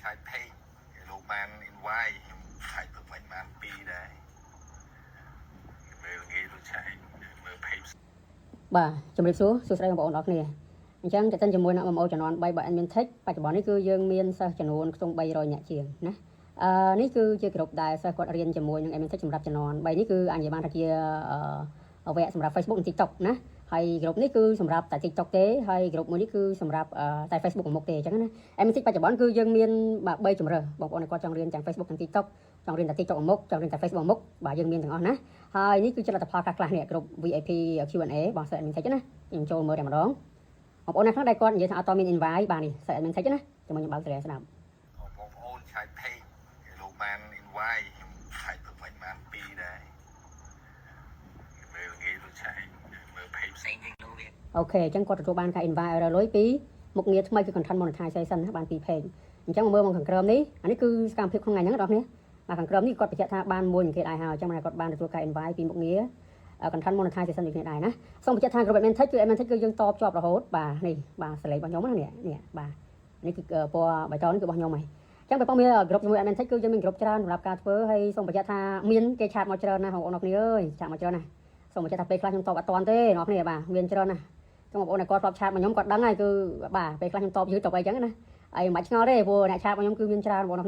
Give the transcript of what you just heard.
ឆែក page លោកបាន invite ខ្ញុំឆែកព្រឹកមិញបានពីរដែរមើលងាយទៅឆែកមើល page បាទជំរាបសួរសួស្តីបងប្អូនអរគ្នាអញ្ចឹងតើតិនជាមួយនឹង MMO ជំនាន់3របស់ Admin Tech បច្ចុប្បន្ននេះគឺយើងមានសិស្សចំនួនខ្ទង់300នាក់ជាងណាអឺនេះគឺជាក្រុមដែលសិស្សគាត់រៀនជាមួយនឹង Admin Tech សម្រាប់ជំនាន់3នេះគឺអាចនិយាយបានថាជាអឺវគ្គសម្រាប់ Facebook និង TikTok ណាហើយក្រុមនេះគឺសម្រាប់តែ TikTok ទេហើយក្រុមមួយនេះគឺសម្រាប់តែ Facebook មួយមុខទេអញ្ចឹងណា Admin Tech បច្ចុប្បន្នគឺយើងមានបាទ3ជម្រើសបងប្អូនគាត់ចង់រៀនទាំង Facebook ទាំង TikTok ចង់រៀនតែ TikTok មួយមុខចង់រៀនតែ Facebook មួយមុខបាទយើងមានទាំងអស់ណាហើយនេះគឺជាលទ្ធផលខ្លះៗនេះក្រុម VIP Q&A របស់សិស្ស Admin Tech ណាខ្ញុំចូលមើលតែម្ដងបងប្អូនណាខ្លះដែលគាត់និយាយថាអត់តមាន invite បាទនេះសិស្ស Admin Tech ណាជាមួយខ្ញុំបើកសេរីស្ដាប់ បងប្អូនឆែក page លោកបាន invite ខ្ញុំឆែកព្រឹកមិញបានពីរដែរមើលងាយទៅឆែកមើល page ផ្សេងជាងនោះវា OK អញ្ចឹងគាត់ទទួលបានការ invite ឲ្យរកលុយពីមុខងារថ្មីគឺ content monetization ណាបានពីរ page អញ្ចឹងមកមើលមកខាងក្រោមនេះអានេះគឺសកម្មភាពក្នុងថ្ងៃហ្នឹងបងប្អូនបាទខាងក្រោមនេះគាត់បញ្ជាក់ថាបានមួយនឹងគេដែរហើយអញ្ចឹងគាត់បានទទួលការ invite ពីមុខងារ content monetization ដូចគ្នាដែរណាសូមបញ្ជាក់ថាក្រុម Admin Tech គឺ Admin Tech គឺយើងតបជាប់រហូតបាទនេះបាទសលេងរបស់ខ្ញុំណានេះនេះបាទនេះគឺពណ៌បៃតងនេះគឺរបស់ខ្ញុំហើយអញ្ចឹងបើបងមានក្រុមជាមួយ Admin Tech គឺយើងមានក្រុមច្រើនសម្រាប់ការធ្វើហើយសូមបញ្ជាក់ថាមានគេ chat មកច្រើនណាស់បងប្អូនអរគ្នាអើយ chat មកច្រើនណាស់សូមបញ្ជាក់ថាពេលខ្លះខ្ញុំតបអត់ទាន់ទេអ្នកគ្នាបាទមានច្រើនណាស់ចឹងបងប្អូនដែលគាត់ធ្លាប់ chat មកខ្ញុំគាត់ដឹងហើយគឺបាទពេលខ្លះខ្ញុំតបយឺតតបអីចឹងណាហើយមិនបាច់ឆ្ងល់ទេព្រោះអ្នក chat មកខ្ញុំគឺមានច្រើនបងប្អូនគ្នា។